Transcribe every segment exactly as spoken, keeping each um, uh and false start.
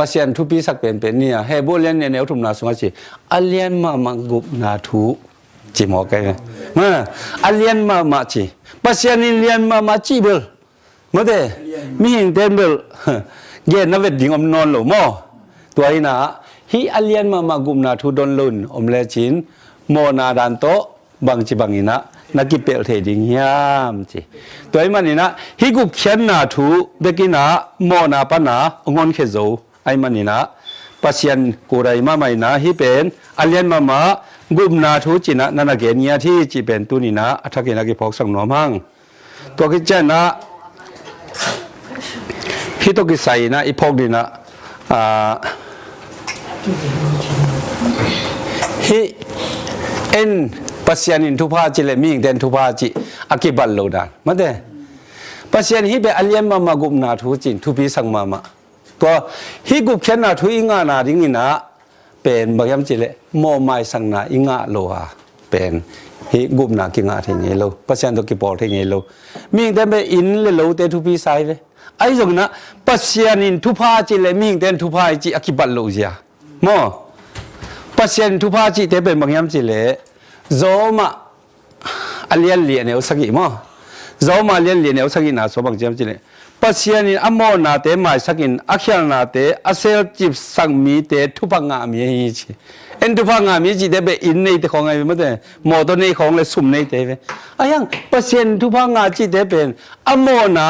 Pasian thupi sak penpen ni a, Hebru lian nih a neu thumna sungah ci, a lian mahmah gupna thu ci mawk ei ve. Ma, a lian mahmah ci. Pasian in lian mahmah ci bel, mate, mihingte in bel genna vet ding om nawn lo maw? Tua hi-in ah, hih a lian mahmah gupna thu don loin om lecin, mawhna dan tawh bangci bangin ah na kipelh thei ding hiam ci. Tua ahih manin ah, hih gupkhiatna thu bekin ah mawhna pan ah hong honkhia zo ahih manin ah, Pasian kurai mahmah in ah hih pen a lian mahmah gupna thu ci-in ah na na gen ngiat hi cih pen tuni-in ah a thakin a kiphawksak nuam hang. Tua khit ciangin ah, hih tawh kisai-in ah i phawk ding ah, ah, hih en, Pasian in thupha cih leh mihingte in thupha cih a kibat lo dan, mate. Pasian hih pen a lian mahmah gupna thu ci-in thupi sak mahmah. Tua hih gupkhiatna thu i ngahna dingin ah pen bang hiam cih leh mawh maisakna i ngah lo a, pen hih gupna kingah thei ngei lo, Pasian tawh kipawl thei ngei lo. Mihingte pen inn le lote thupi sa hi ve. Ahi zongin ah, Pasian in thupha cih leh mihingte in thupha hi cih a kibat lo zia maw? Pasian in thupha cihte pen bang hiam cih leh, Rom ah a lian li a neu sagih maw? Rom ah a lian li a neu sagihna sung bang ci hiam cih leh, Pasian in a mawhnate maisakin a khialhnate a selcipsak mite thupha ngah mi ahi hi ci. En, thupha ngah mi cihte pen inn neite khawng ahi ve, mate, mawtaw nei khawng le sum neite hi ve. Ahi hang Pasian in thupha ngah cihte pen a mawhna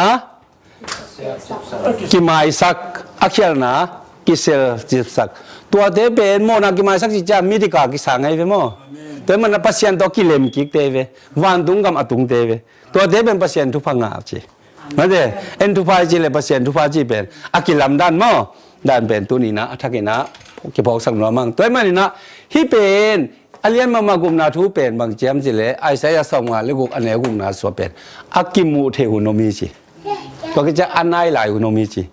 kimaisak, a khialhna kiselcipsak. Tuate pen mawhna kimaisak cih ciang midik a kisang ahi ve maw? Tua ahih manin ah Pasian tawh a kilemkikte hi ve, vantung gam a tungte hi ve. Tuate pen Pasian thupha ngah ci. Mate, en, thupha hi cih leh Pasian thupha cih pen a kilamdan maw? Dan pen tuni-in ah a thakin ah kiphawksak nuam hang. Tua ahih manin ah, hih pen a lian mahmah gupna thu pen bang ci hiam cih leh, Isaiah sawmnga le guk a neu gukna sung pen a kimuh theih hun om hi ci. Tua khit ciang a nai lai hun om hi ci.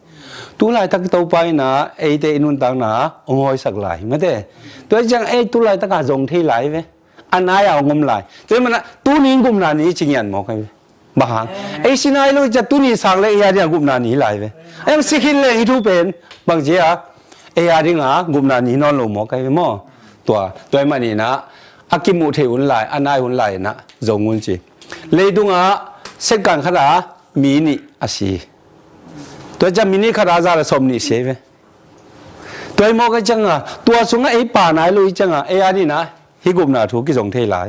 Tu laitak Topa in ah eite i nuntakna hong hawisak lai, mate. Tua hi ciang ei tu laitak a zong thei lai ve. A nai a hong om lai. Tua ahih manin ah tuni in gupna ni ci ngian mawk ahi ve. Bang hang? Ei si nai lo hi ciang tuni sang leh ei a ding a gupna ni lai ve. Ahi hang si khin leng hih thu pen bang ci a, ei a ding a gupna ni nawn lo mawk ahi ve maw? Tua, tua ahih manin ah a kimuh theih hun lai, a nai hun lai-in ah zong un ci. Leitung ah second khat ah mi nih a si. Tua ciang minute khat ah za le sawm nih si ahi ve. Tua hi mawk ahih ciang a, tua sungah ei pha nai lo ahih ciang a, ei a ding in ah hih gupna thu kizong thei lai.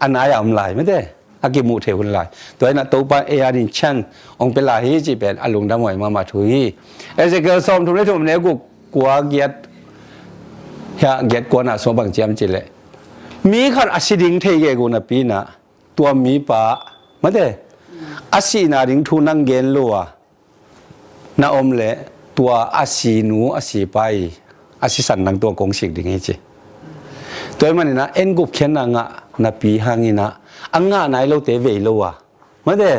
A nai a om lai, mate. A kimuh theih hun lai. Tua ahih manin ah Topa in ei a ding chance hong pia lai hi cih pen a lungdam huai mahmah thu hi. Ezekiel sawmthum le thum a neu guk, kua, giat, hia, giat, kuana sung bang ci hiam cih leh, mi khat a si ding thei gegu napi-in ah, tua mipa, mate, a sihna ding thu nang gen lo a na om leh, tua a sinu, a sipa i a sisan nang tua kong sik ding hi ci. Tua ahih manin ah en, gupkhiatna ngah napi hangin ah a ngah nai lote vei lo a, mate,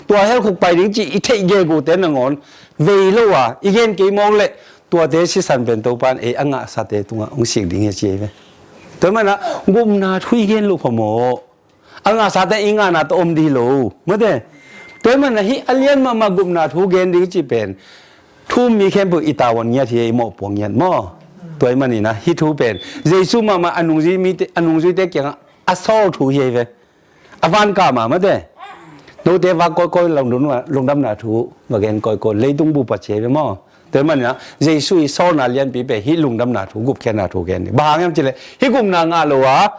tua hell khuk pai ding cih i theih gegute nangawn vei lo a i gen kei mawk leh, tuate sisan pen Topa in ei a ngahsate tungah hong sik ding hi ci ahi ve. Tua ahih manin ah gupna thu i gen loh phamawh. A ngahsate i ngahna tawh om ding hi lo, mate. Tua ahih manin ah hih a lian mahmah gupna thu gen ding cih pen thu-um mi khempeuh i tavuan ngiat hi, i mawhpuak ngiat maw? Tua ahih manin ah hih thu pen Jesu mahmah a nungzui mite, a nungzuite kiangah a sawl thu hi ahi ve. A van kah mah, mate. Note vak kawikawi lungdam-, lungdamna thu va gen kawikawi, leitung bup a ci ahi ve maw? Tua ahih manin ah Jesu i sawlna lianpi pen hih lungdamna thu, gupkhiatna thu gen ding. Bang hang hiam cih leh hih gupna ngah lo a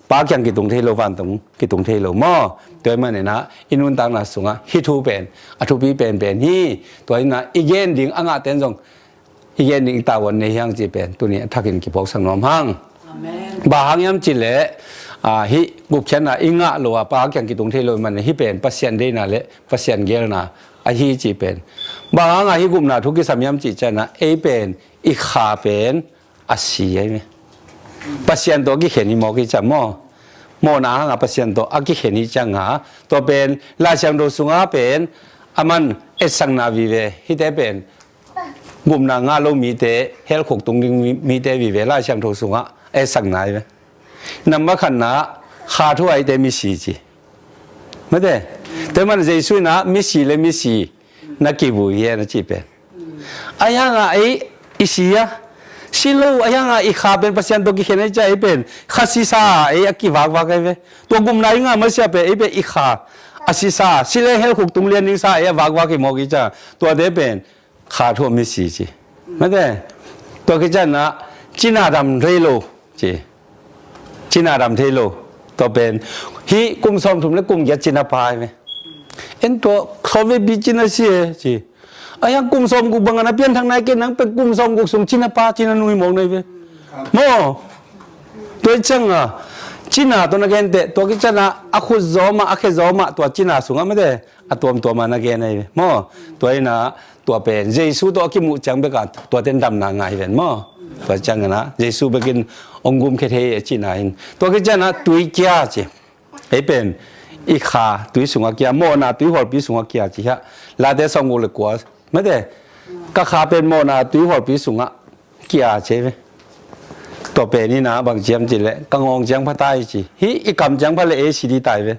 Pa kiang kitung thei lo, vantung kitung thei lo maw? Tua ahih manin ah i nuntakna sungah hih thu pen a thupi penpen hi. Tua ahih manin ah i gen ding a ngahte in zong i gen ding i tavuan nei hi hang cih pen tuni a thakin kiphawksak nuam hang. Amen. Bang hang hiam cih leh, ah, hih gupkhiatna i ngah lo a Pa kiang kitung thei lo ahih manin hih pen Pasian deihna le Pasian geelna ahi cih pen. Bang hang a hih gupna thu kisam hiam cih ciangin ah ei pen i kha pen a si ahi ve. Pasian tawh a kikhen hi mawk hi ciang maw? Mawhna hang a Pasian tawh a kikhen hi ciang a, tua pen Lai Siangtho sungah pen a man etsakna vive, hihte pen gupna ngah lo mite, hell khuk tung ding mi-, mite vive Lai Siangtho sungah etsakna ahi ve. Nambat khatna, kha thu a eite misi ci. Mate. Tua ahih manin Jesu in ah misi le misi na kivui hi na ci pen. Ahi hang a ei i si a, si lo a hiang a i kha pen Pasian tawh kikhen a i cia ei pen kha sisa ei a kivakvak ei ve. Tua gupna i ngah masiah pen ei pen i kha a sisa, si le hell khuk tung lian ding sa ei a vakvak i mawk i cia. Tuate pen kha thuam i si ci. Mate, tua kician ah cina dam thei lo ci. Cina dam thei lo. Tua pen hih kum sawmthum le kum giat cina pa hi ve. En tua khawvepi cina si e ci. A hiang kum sawmguk bang a na pianthak nai kei, nang pen kum sawmguk sung cina pa cina nu hi mawk nai ve. Maw? Tua i ciang a cina tawh na gen teh, tua kician ah a khut zawm ah, a khe zawm ah, tua cina sung ah mate a tuamtuam a na gen ahi ve maw? Tua in ah tua pen Jesu tawh a kimuh ciang bek a tuate in damna ngah hi ven maw? Tua ciangin ah Jesu bekin hong gumkhia thei a cihna in tua kician ah tui kia ci. Ei pen i kha tui sungah kia, mawhna tuihualpi sungah kia ci hiah. Late sawmguk le kua mate, ka kha pen mawhna tuihualpi sungah kia ci ei ve. Tua pen in ah bang ciam ci leh ka ngawng ciang pha tai ci. Hih i kam ciang pha leh ei si di tai ve.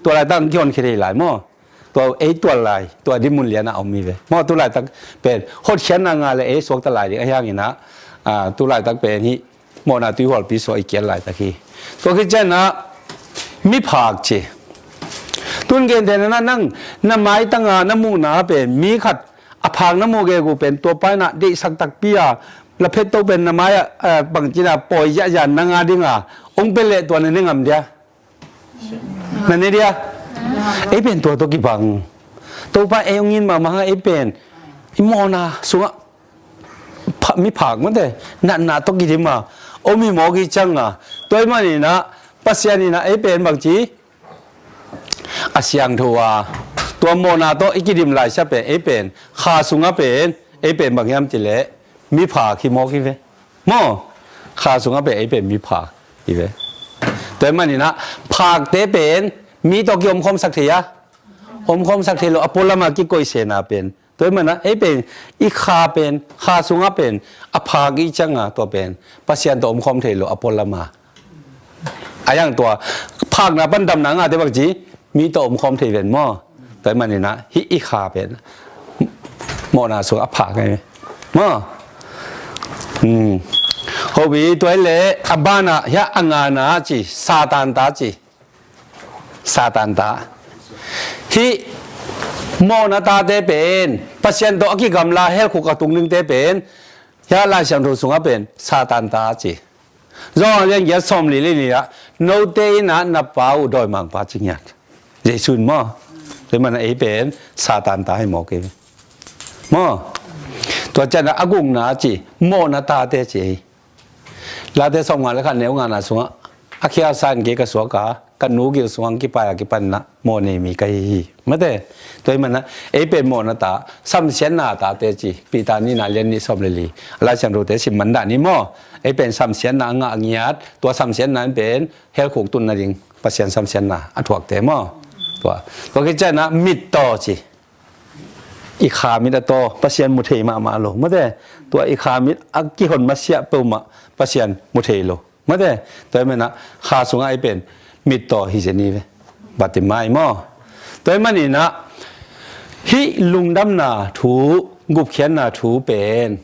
Tua laitak kihonkhia thei lai maw? Tua ei tual lai, tua di mun lian a om hi ve maw? Tu laitak pen hotkhiatna ngah le ei suakta lai ding a hiangin ah, a, tu laitak pen hih mawhna tuihualpi suak i kiat laitak hi. Tua kician ah miphak ci. Tun gentehna nang na maitang a na muhna pen mi khat a phak na muh gegu pen tua pa in ah deihsak takpi a, la phet to pen na mai ah, a, bangci in ah pawi ziahziah na ngah ding a hong pia leh tua na ne ngam dia? Na ne dia? Ei pen tua tawh kibang. Topa ei hong it mahmah hang ei pen i mawhna sungah pha-, miphak mate, natna tawh kidim a om hi mawk hi ciang a. Tua ahih manin ah Pasian in ah ei pen bangci a siangtho a, tua mawhna tawh i kidim laisiah pen ei pen kha sungah pen ei pen bang hiam ci leh miphak hi mawk hi ve. Maw, kha sungah pen ei pen miphak hi ve. Tua ahih manin ah phakte pen mi tawh ki-omkhawmsak thei a, omkhawmsak thei lo a pualam a kikoihsena pen. Tua ahih manin ah ei pen i kha pen, kha sungah pen a phak i ciang a tua pen Pasian tawh omkhawm thei lo a pualam a. A hiang tua phakna pan damna ngahte bangci mi tawh omkhawm thei ven maw? Tua ahih manin ah hih i kha pen mawhna sung a phak ngai maw? Hmm. Hobi tua ahih leh a banah hiah a ngana ci, Satan ta ci. Satan ta. Hih mawhna tate pen Pasian tawh a kigamla hell khuk a tung dingte pen hiah Lai Siangtho sungah pen Satan ta ci. Johan lian giat sawmli le li ah note in ah na pa uh dawimangpa ci ngiat. Jesu in maw? Tua ahih manin ah ei pen Satan ta hi mawk ei ve. Maw? Tua ciang ah a gukna ci, mawhna tate ci ei. Late sawmnga le khat neu ngana sungah a khialsa in kei ka suak a, ka nu gil sungah kipai a kipan in ah mawh nei mi ka hi hi. Mate, tua ahih manin ah ei pen mawhna ta, samsiatna tate ci, Peter nihna lian nih sawm le li. A Lai Siangthote sim man dah ni maw? Ei pen samsiatna a ngah a ngiat, tua samsiatna in pen hell khuk tun nading Pasian samsiatna a thuakte maw? Tua, tua kician ah mit taw ci. I kha mit a taw, Pasian mu thei mahmah lo. Mate, tua i kha mit a kihon masiah peuhmah Pasian mu thei lo. Mate, tua ahih manin ah kha sungah ei pen mit taw hi zen hi ve. Batimai maw? Tua ahih manin ah hih lungdamna thu, gupkhiatna thu pen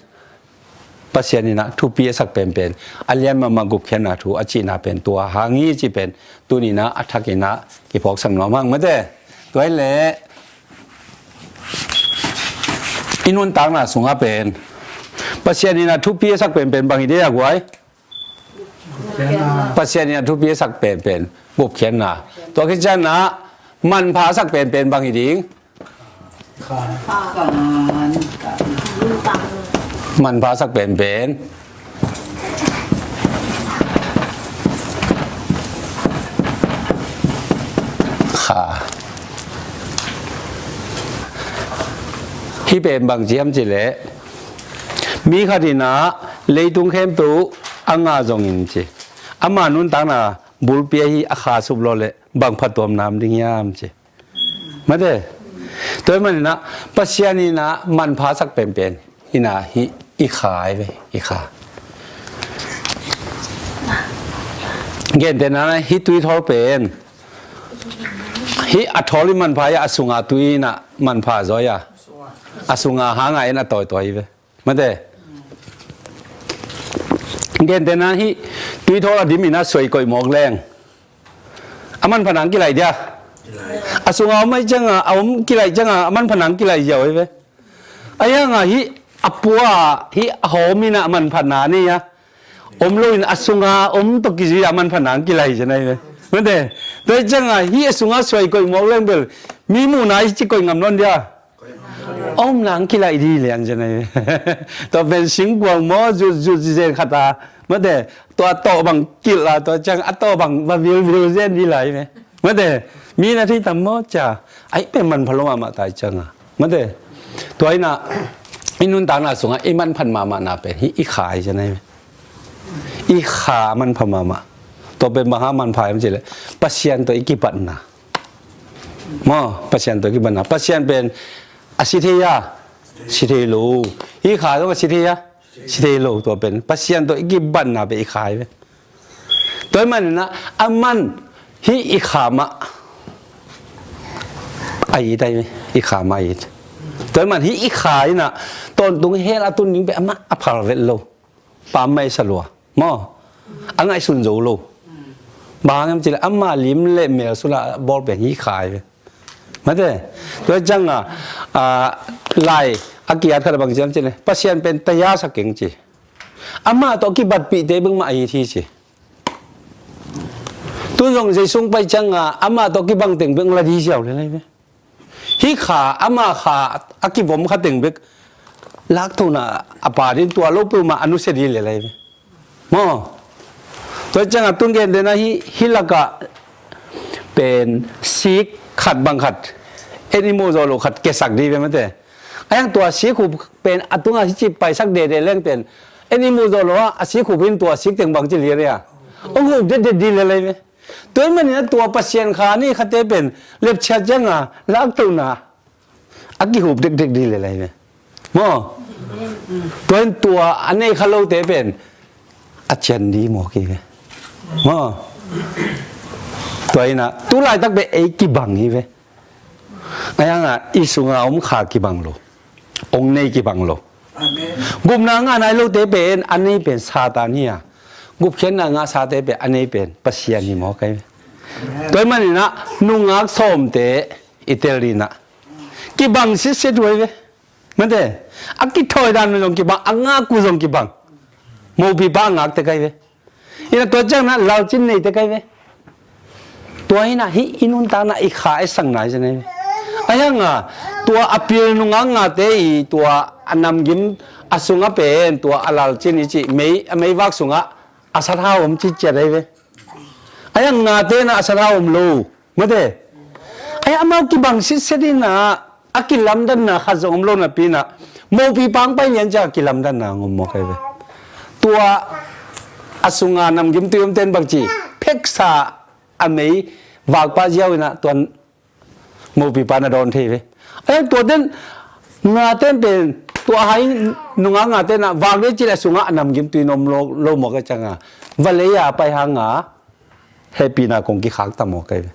Pasian in ah thupi a sak penpen, a lian mahmah gupkhiatna thu a cihna pen tua hang hi cih pen tuni in ah a thak in ah kiphawksak nuam hang. Mate, tua ahih leh i nuntakna sungah pen Pasian in ah thupi a sak penpen bang hi ding a guai? Pasian in a thupi a sak penpen gupkhiatna. Tua khit ciangin ah manpha a sak penpen bang hi ding? Manpha a sak penpen kha. Hih pen bang ci hiam cih leh, mi khat in ah leitung khempeuh a ngah zongin ci, ama nuntakna bulpi ahi a kha sup lawh leh bang phattuamna om ding hiam ci. Mate, tua ahih manin ah Pasian in ah manpha a sak penpen in ah hih i kha hi ve, i kha. Gentehna in ah hih tuithawl pen, hih a thawl in manpha hi a, a sunga tui in ah manpha zaw hi a, a sunga hang a en a tawitawi hi ve. Mate. Gentehna hih tuithawl a dim in a suai koih mawk leng a manpha nang kilaih dia. A sunga om ahi cianga, a om kilaih cianga a manpha nang kilaih ziau ahi ve. Ahi hanga hih a pua hih a hawm in a manphatna nei a, om loin a sunga om tawh kizui a manphatna ang kilaih cian ahi ve. Mate, tua hi cianga hih a sunga suai koih mawk leng bel mi muhna i ci koih ngam nawn dia. Om nang kilaih di lian cian ahi ve. Tua pen singkuang maw zut zut zen khat a, mate, tua tawh bang kilh a, tua ciang a tawh bang va vil vil zen di lai ve. Mate, mi na thei tam maw cia. Ai pen manpha lo mahmah tai cianga. Mate, tua hi na i nuntakna sungah i manphat mahmahna pen hih i kha hi cian ahi ve. I kha a manpha mahmah. Tua pen bang hang manpha hiam cih leh Pasian tawh i kibatna. Maw, Pasian tawh i kibatna. Pasian pen a si thei a, si thei lo. Hih kha zong a si thei a, si thei lo. Tua pen Pasian tawh i kibatna pen i kha hi ve. Tua hi manin a, a man hih i kha mah a it ahi ve. I kha mah a it. Tua hi man hih i kha in a tawntung hell a tun ding pen amah a phal vet lo. Pammaih sa lua maw, a ngaihsun zo lo. Bang hang hiam cih leh ama lim le mel sungah bawl pen hih kha hi ve. Mate, tua cianga, a, lai a ki-at khat a bang ci hiam cih leh Pasian pen taya sa keng ci. Amah tawh kibatpihte bek mah a it hi ci. Tun zong Jesu hong pai cianga amah tawh kibang teng bek la di ziau lel ahi ve. Hih kha, ama kha a kivom kha teng bek laktona a pa din tua lo peuhmah a nusia di lel ahi ve. Maw, tua cianga tun gentehna hih, hih lakah pen sik khat bang khat, en i muh zawh loh khat kiasak di ve mate. A hiang tua sik hup pen a tunga hih ci paisak dede leng pen en i muh zawh loh a, a sik hup in tua sik teng bang ci liria hong hup detdet di lel ahi ve. Tua hi manin a tua Pasian kha a nei khate pen lepchia cianga laktona a kihup dekdek di lel ahi ve. Maw, tua in tua a nei kha lote pen a cian di mawk hi ve. Maw, tua hi na tu laitak pen ei kibang hi ve. Ahi hanga i sunga om kha kibang lo, ong nei kibang lo. Gupna ngah nai lote pen a nei pen Satan hi a, gupkhiatna ngah sate pen a nei pen Pasian hi mawk ahi ve. Tua hi manin a nungak sawmte i tel ding a kibang sitset uh ahi ve. Mate, a kithawi dan uh zong kibang, a ngak uh zong kibang. Mopipa a ngak tek ahi ve. Hi na tua ciang na lalcin nei tek ahi ve. Tua hi na hih i nuntakna i kha a etsakna hi cian ahi ve. Ahi hanga tua a pil nungak ngate i tua a namgim a sungah pen tua a lalcin i cih mei, a meivak sungah a sathau om ciciat ahi ve. Ahi hang ngate na a sathau om lo. Mate, ahi amau kibang sitset in a, a kilamdanna khat zong om lo napi in a, mopipa hong pai lian ciang a kilamdanna hong om mawk ahi ve. Tua a sunga namgimtui omte in bang ci, pheksa a mei vakpa ziau in a tua mopipa na dawn thei ve. Ahi tuate in ngate in pen tua hai nungak ngate in a vak le cih leh a sungah a namgimtui in om lo, lo mawk ahi cianga va lei a pai hanga hehpihna kong kikhak ta mawk ahi ve.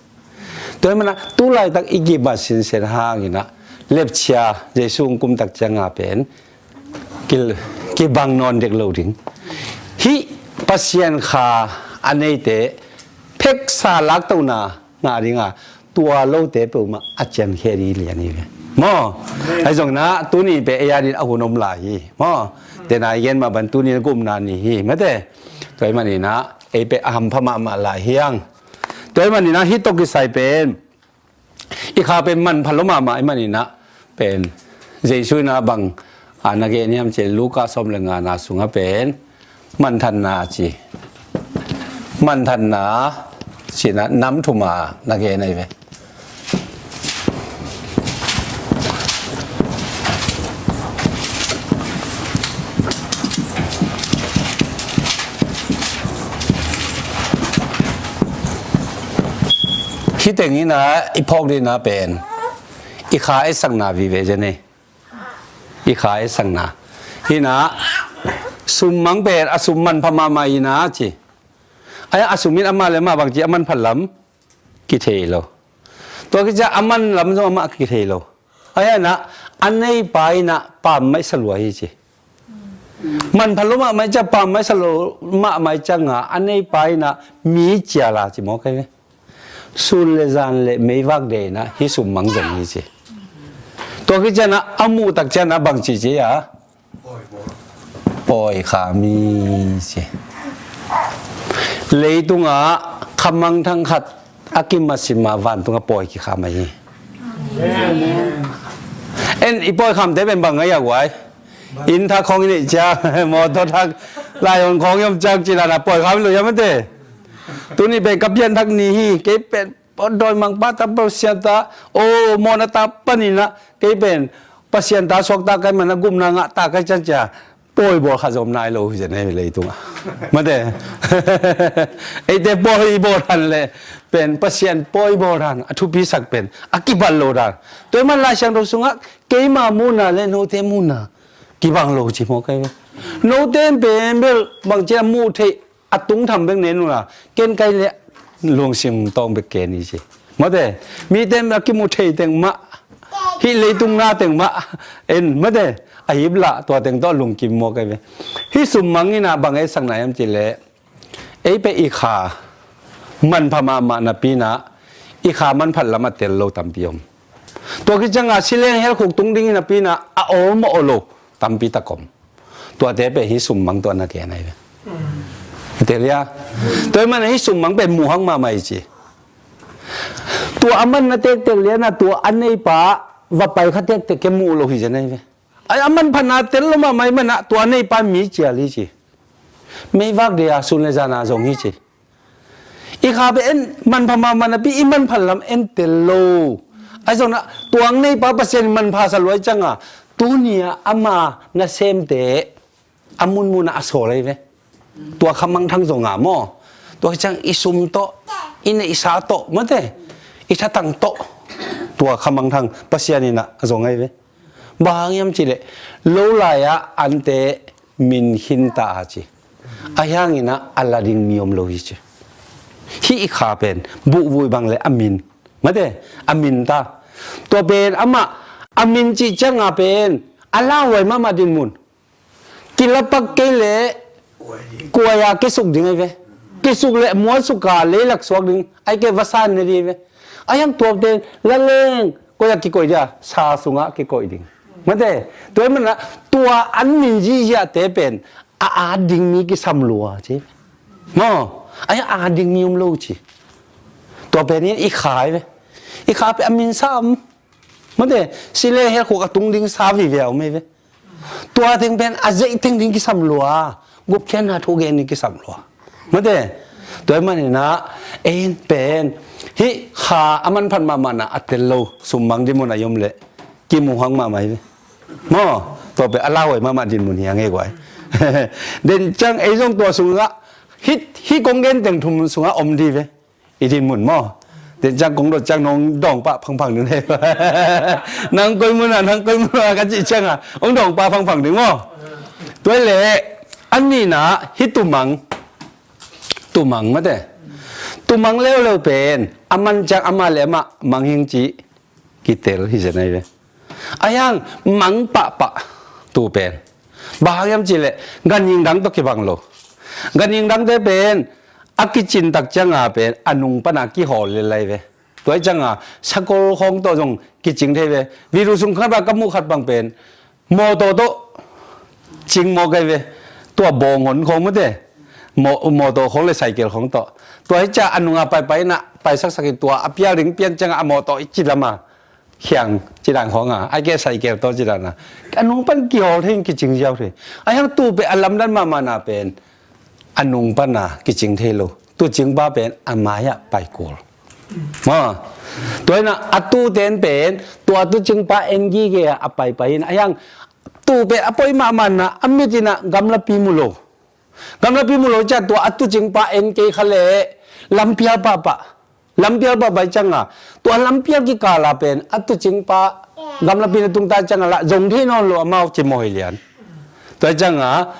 Tua hi mana tu laitak i kibat sinsen hangin a lepchia Jesu hong kumtak cianga pen ki, kibang nawn dek lo ding. Hih Pasian kha a neite pheksa laktona ngah dinga tua lote peuhmah a ciankhia ding lian hi ve. Maw, ahi zongin a tuni pen ei a din a hun om lai hi. Maw, tena i gen mah bang tuni na gupna ni hi. Mate, tua hi manin a ei pen a hampha mahmah lai hi hang. Tua hi manin a hih tawh kisai pen i kha pen manpha lo mahmah hi manin a pen Jesu in a bang a na gen hiam cih leh Luka sawm le ngana sungah pen manthanna ci, manthanna ci-in a nam thum a na gen ahi ve. Hih teng in a i phawk ding in a pen i kha a etsakna vive zen hi. I kha a etsakna hi na, sum mang pen a sum manpha mahmah hi na ci. Ahi a sum in amah le amah bang ci a manphat lam kithei lo. Tua kici a man lam zong amah kithei lo. Ahi na a neipa in a pammaih sa lua hi ci. Manpha lo mahmah i ciang, pammaih sa lo mahmah i cianga a neipa inah mi ciala ci mawk ahi ve. Sun le zan le meivak deinah hih summang zong hi ci. Tua khit cianah a muhtak cianah bang ci ci a, pawi kha mi ci. Leitungah khamangthang khat a kimatsima vantungah pawi kikha mai hi. En i pawi khamte pen bang ngai a guai? Inn thak khawng i neih ciang, mawtaw thak, laihon khawng i om ciang ci dana pawi kha mi lo hiam ate? Tuni pen ka pianthak ni hi, kei pen dawimangpa ta, Pasian ta, o, mawhna ta paninah kei pen Pasian ta suakta kai manah gupna ngahta kai cian cia pawi bawl kha zom nai lo hi zen ei leitungah. Mate. Eite pawi bawl dan le pen Pasian pawi bawl dan a thupisak pen a kibang lo dan. Tua i man Lai Siangtho sungah keima muhna le note muhna kibang lo ci mawk ahi ve. Note in pen bel bangci a muh theih a tungtham bek nen unla, ken kai le lungsim tawng bek ken hi ci. Mate, mite a kimu thei teng mah, hih leitung na teng mah en, mate, a hip lah tua teng tawh lungkim mawk ahi ve. Hih summang inah bang ei sakna hiam ci leh, ei pen i kha manpha mahmah napi inah i kha manphat lam a tel lo tampi om. Tua khit cianga sileng helkhuk tung ding hi napi inah a awlmawh lo tampi tak om. Tuate pen hih summang tawh na gen ahi ve. Tel hia? Tua i manah hih summang pen muhang mahmah hi ci. Tua a manna tektek lianah tua a neipa va pai kha tektek ke muh lo hi zen ahi ve. Ai a manphatna tel lo mahmah i manah tua a neipa mi cial hi ci. Meivak dei a sun le zana zong hi ci. I kha pen en manpha mahmah napi i manphat lam en tel lo. Ahi zongah tuang neipa Pasian in manpha sa luai cianga tuni-a ama nasemte a munmunah a sawl ahi ve. Tua khamangthang zonga maw? Tua ciang i sum tawh, i neihsa tawh, mate, i thatang tawh tua khamangthang Pasian inah a zong ahi ve. Bang hang hiam ci leh lo lai-ah ante min khinta a ci. A hianginah a la ding mi om lo hi ci. Hih i kha pen buhvui bang le a min, mate, a min ta. Tua pen amah a min cih cianga pen a lauhuai mahmah dinmun. Kilapak kei le kuai-a kisuk ding ahi ve. Kisuk le mualsuka leilak suak ding ahi kei, va san ne ding ahi ve. A hiang tuapte laleng koiah kikoih dia, sa sungah kikoih ding. Mate, tua i manah tua an min ziahziahte pen a at ding mi kisam lua ci. Maw, a hiang a at ding mi om lo ci. Tua pen in i kha ahi ve. I kha pen a min sa om. Mate, sile helkhuk a tung ding sa vive a om ahi ve. Tua teng pen a zeih teng ding kisam lua, gupkhiatna thu gen ding kisam lua. Mate, tua i maninah ei pen hih kha a manphat mahmahna a tel lo summang dinmun a i om leh kimuhang mahmah hi ve. Maw, tua pen a lauhuai mahmah dinmun hi a ngei guai. Den ciang ei zong tua sungah hih, hih kong gen teng thum sungah om dih ve. I dinmun maw? Tua ciang kong dot ciang nong dawngpah phangphang ding hi. Nang koi mun a, nang koi mun a ka cih cianga hong dawngpah phangphang ding maw? Tua leh a nihna hih tumang, tumang mate, tumang leuleu pen a man ciang amah le amah manghing cih kitel hi zen ahi ve. A hiang mang pahpah tu pen bang hang hiam cih leh ganhing dang tawh kibang lo. Ganhing dangte pen a kicin tak cianga pen a nung pana kihawl lel ahi ve. Tua hi cianga sakol khawng tawh zong kicing thei ve. Video sung khat ah ka muh khat bang pen mawtaw tawh cing mawk ahi ve. Tua bawng hon khawng mate, maw-, mawtaw khawng le saikel khawng tawh. Tua hi cia a nunga paipai inah paisaksak in tua a pial ding pian cianga a mawtaw i ci lama khiang ci dan khawng a, a ke saikel tawh ci dan a, a nung pan kihawl thei in kicing ziau thei. A hiang tu pen a lamdan mahmahna pen a nung pana kicing thei lo. Tucingpa pen a mai-ah pai kul. Maw, tua inah a tuten pen tua tucingpa en gige a paipai in a hiang tu pen a poi mahmahna a mit inah gamlapi mu lo. Gamlapi mu lo ciah tua a tucingpa en kei kha leh lampial pahpah. Lampial pahpah cianga tua lampial kikala pen a tucingpa gamlapi na tungta cianga lah zong thei nawn lo amau ci mawi lian. Tua cianga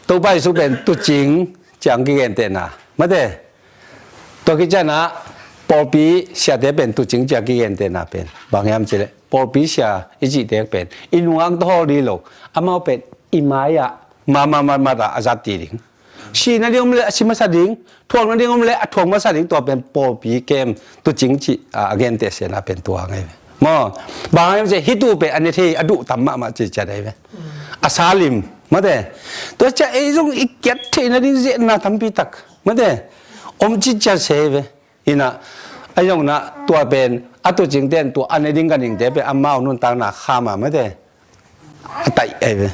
Topa Jesu pen tucing ciang kigentehna mate. Tua khit cianah pawlpi siate pen tucing ciang kigentehna pen bang hiam cih leh pawlpi sia i cihte pen i nungak tawh hawl dih lo. Amau pen i mai-ah ma ma ma ma ta a zat ti ding. Si nading om le a si masa ding, thuak nading om le a thuak masa ding, tua pen pawlpi kem tuucing cih a, a gente sian a pen tua ngai ve. Maw, bang hang hiam cih leh hih tu pen a ne thei a duh tam mahmah cih ciat ahi ve. A sa lim, mate. Tua ciang ei zong i kiat theih nading ziahna tampi tak, mate, om cih ciat se ve. Inah, ahi zongin ah tua pen a tuucingte in tua a ne ding ganhingte pen amau nuntakna kham a, mate, a taih ahi ve.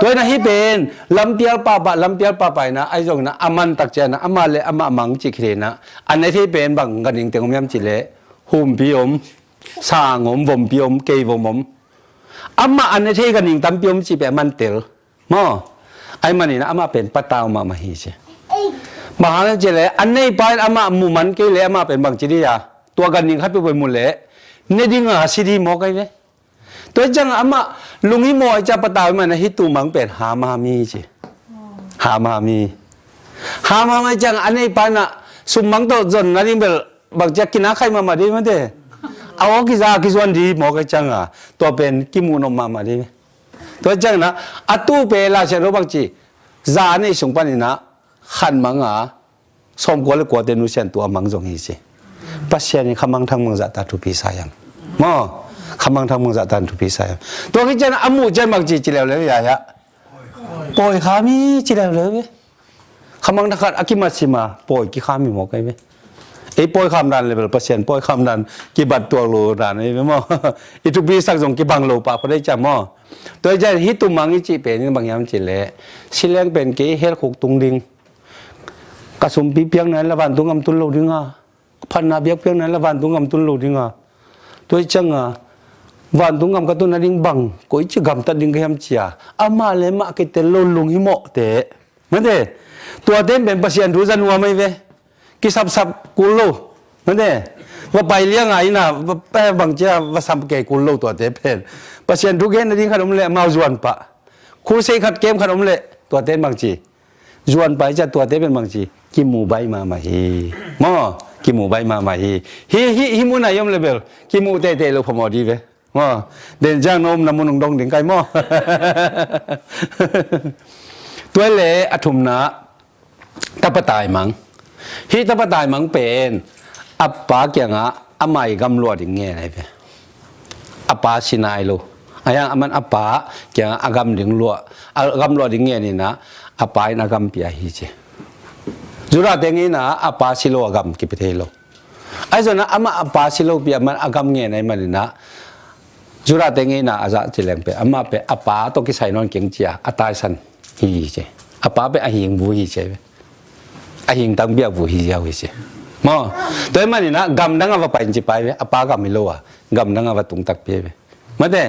Tua inah hih pen lampial pahpah, lampial pahpah inah, ahi zongin ah a man tak ciang inah amah le amah mang cih khit inah, a ne thei pen bang ganhing teng om hiam cih leh humpi om, sang om, vompi om, keivom om. Amah a ne thei ganhing tampi om cih pen a man tel. Maw, ahih manin ah amah pen patau mahmah hi ci. Bang hang hiam cih leh a neipa in amah mu man kei leh amah pen bangci ding a, tua ganhing khat peuhpeuh mu leh ne ding a si ding mawk ahi ve. Tua hi ciang amah lunghimawh ahih ciang patau ahih manin ah hih tumang pen hamham hi ci. Hamham hi. Hamham ahih ciang a neipa in ah summang tawh zon nading bel bangci a kinakhaih mahmah ding, mate. A aw kiza a kizuan ding mawk ahih ciang a, tua pen kimuh nop mahmah ding. Tua ciang inah a tu pen Lai Siangtho bangci, za a neih sung panin ah khan mang a, sawmkua le kuate nusia in tua mang zong hi ci. Pasian in khamangthang mangzah ta thupi sa hiam? Maw, khamangthang mangzah ta thupi sa hiam? Tua khit ciang a muh ciang bangci ci leuleu hiam? Pawi kham hi ci leuleu ve. Khamangthang khat a kimat sim a pawi kikham hi mawk ahi ve. Ei pawi kham dan le bel Pasian pawi kham dan kibat tuak lo dan ahi ve maw. I thupisak zong kibang lo pah phot ahih ciang maw. Tua hi ciang hih tumang i cih pen in bang hiam cih leh, si leng pen kei hell khuk tung ding, ka sumpi piakna in la vantung gam tun lo ding a, phatna biakpiakna in la vantung gam tun lo ding a, tua hi ciang a vantung gam ka tun nading bang koici gamtat ding ka hiam ci a, amah le amah kitel lo lunghimawhte, mate, tuate in pen Pasian thu za nuam ahi ve. Kisapsap kul lo, mate, va pai liang a inah va, eh, bangci a va sam kei kul lo tuate pen. Pasian thu gen nading khat om leh amau zuan pah. Khulsei khat kem khat om leh tuate in bangci, zuan pah ahih ciang tuate pen bangci, kimu baih mahmah hi. Maw, kimu baih mahmah hi. Hih, hih, hih mun ah i om le bel kimuh teitei lo phamawh ding ve. Maw, den ciang na omna mun hong dong ding kai maw. Tua hi leh a thumna, tapa taimang. Hih tapa taimang pen a pa kiangah a mai gam luah ding ngen ahi ve. A pa si nai lo. Ahi hang aman a pa kiangah a gam ding luah, a gam luah ding ngen inah a pa in a gam pia hi ci. Judahte ngeina a pa si lo a gam kipia thei lo. Ahi zongin ah amah a pa si lopi aman a gam ngen ahih manin ah Judahte ngeina a zah ci leng pen amah pen a pa tawh kisai nawn keng ci a, a taisan hi ci. A pa pen a hing vu hi ci ve. A hing tangpi a vu hi ziau hi ci. Maw, tua ahih manin ah gamdang a va pai in ci pai ve, a pa gam hi lo a gamdang a va tung takpi ve. Mate,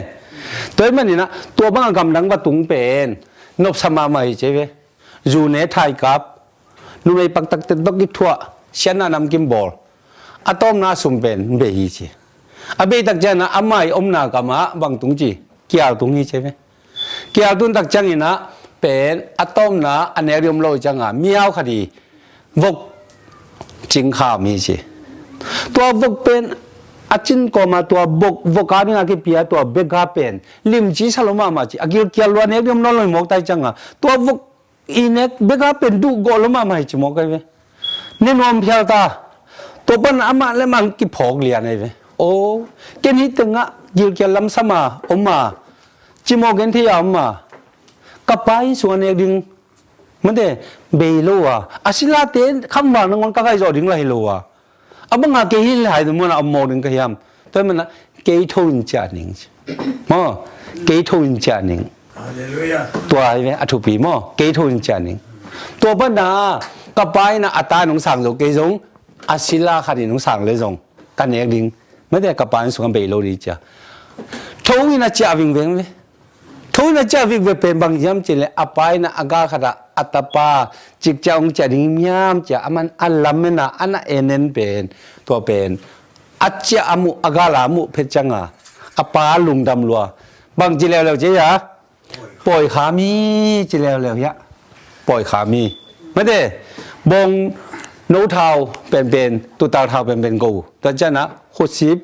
tua ahih manin ah tua bang a gamdang va tung pen nopsa mahmah hi ci ve. Zu ne, thai kap, numei paktakte tawh kithuah, siatna namkim bawl, a tawpna a sum pen bei hi ci. A bei tak ciangin ah amah i omna gamah bang tung ci, kial tung hi ci ve. Kial tun tak ciangin ah pen a tawpna a nek ding om lo ciangin miau khat i vok cingkham hi ci. Tua vok pen a cin kawm a tua vok, vok a ding a kipia tua bek a pen limci sa lo mahmah ci. A gilkial lua, nek ding om nawn lo hi mawk ta hi ciangin tua vok i nek bek a pen duh gawh lo mahmah hi ci mawk ahi ve. Ne nuam phial ta. Tua pan amah le amah kiphawk lian ahi ve. Aw, ken hih tengah gilkial lamsam a om a, cimawh genthei a om a, ka pa inn sungah nek ding, mate, bei lo a, a silate khamvang nangawn ka kaih zawh ding lah hi lo a, a banga kei hih lai mun ah a mawk ding ka hiam? Tua hi mana kei tho in ciah ning ci. Maw, kei tho in ciah ning. Halleluiah. Tua hi ve a thupi maw, kei tho in ciah ning. Tua pana ka pa in a ta nong sang zo kei zong, a sila khat in nong sang le zong ka nek ding. Mate, ka pa inn sungah bei lo ding ci a, tho in a ciah vingveng ve. Tho in a ciah vingveng pen bang hiam cih leh a pa in a gal khat ah a tapa cikciah hong ciah ding hiam ci a, aman a lamen a, a na en en pen, tua pen a ciah a muh, a gal a muh phet ciang a, a pa lungdam lua. Bang ci leuleu ci a, pawi kha mi ci leuleu hiah. Pawi kha mi. Mate, bawng no thau penpen, tutal thau penpen go. Tua ciang a khutsip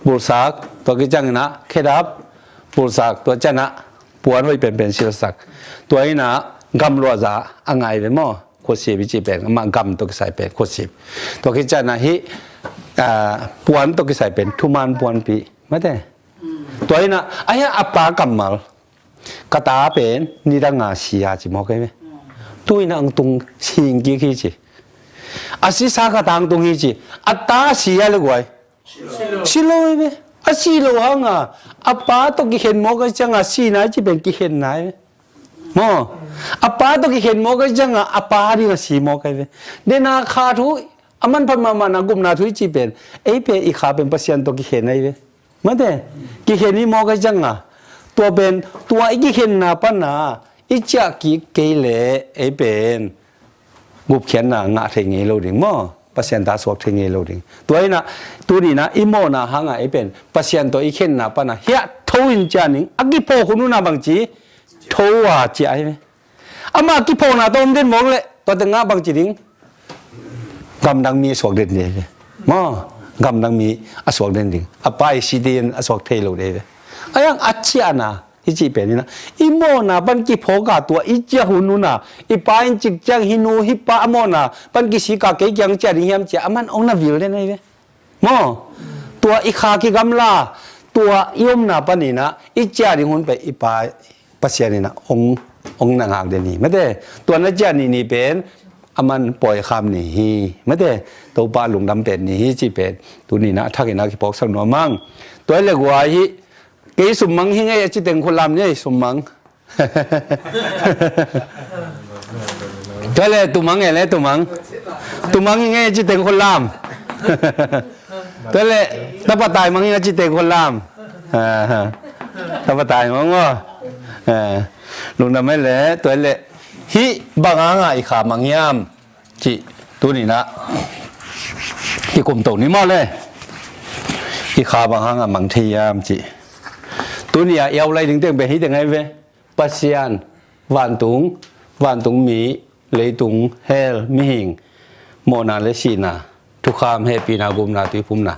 bulsak, tua kiciang in a khedap bulsak, tua ciang a puan hoih penpen silsak. Tua in ah gamluahza a ngai ve maw. Khuasip i cih pen, amah gam tawh kisai pen khuasip. Tua khit ciangin ah hih, ah, puan tawh kisai pen thuman puanpih. Mate. Tua in ah, a hia a pa kammal. Ka ta pen nidanga si a ci mawk ahi ve. Tu-in ah hong tung sing kik hi ci. A sisa ka ta hong tung hi ci. A ta si a le guai. Si lo hi ve. A si lo hanga a pa tawh kikhen mawk ahi cianga sina i cih pen kikhenna hi ve. Maw. A pa tawh kikhen mawk ahi cianga a pa ding a si mawk ahi ve. Dena kha thu a manphat mahmahna gupna thu i cih pen. Ei pen i kha pen Pasian tawh kikhen ahi ve. Mate, kikhen i mawk ahi cianga. Tua pen, tua i kikhenna pana i ciah kik kei leh ei pen gupkhiatna ngah thei ngei lo ding maw. Pasian ta suak thei ngei lo ding. Tua in ah, tuni in ah i mawhna hanga ei pen Pasian tawh i khenna pana hiah tho in ciah ning a kiphawk hun un ah bangci tho a ciah ahi ve. Amah kiphawkna tawh om den mawk leh tuate ngah bangci ding. Gamdang mi a suak den ding ahi ve. Maw, gamdang mi a suak den ding. A pa i si ding a suak thei lo ding ahi ve. A yang a ciahna i cih pen in ah i mawhna pan kiphawk a tua i ciah hun un ah i pa in cik ciang hih nu hih pa a mawhna pan kisik a kei kiang ciah ding hiam ci-a aman hong na vil den ahi ve. Maw, tua i kha kigamla, tua i omna panin ah i ciah ding hun pen i pa Pasian in ah hong, hong na ngak den hi. Mate, tua na ciah ni ni pen aman pawi kham ni hi. Mate, Topa lungdam pen ni hi cih pen tuni in ah a thakin ah kiphawksak nuam hang. Tua hi leh guai hi. Kei summang hi ngei a ci teng khut lam ni ei, summang. Tua leh tumang e le tumang. Tumang hi ngei a ci teng khut lam. Tua leh tapa taimang hi a ci teng khut lam. Tapa taimang aw. Lungdam e le, tua leh hih bang hanga i kha mang hiam. Cih, tuni in ah kikum to ni maw le. I kha bang hanga mang thei hiam cih. Tuni a i au lai ding teng pen hih teng ahi ve. Pasian, vantung, vantung mi, leitung hell, mihing, mawhna le sihna, thukham, hehpihna, gupna, tuiphumna.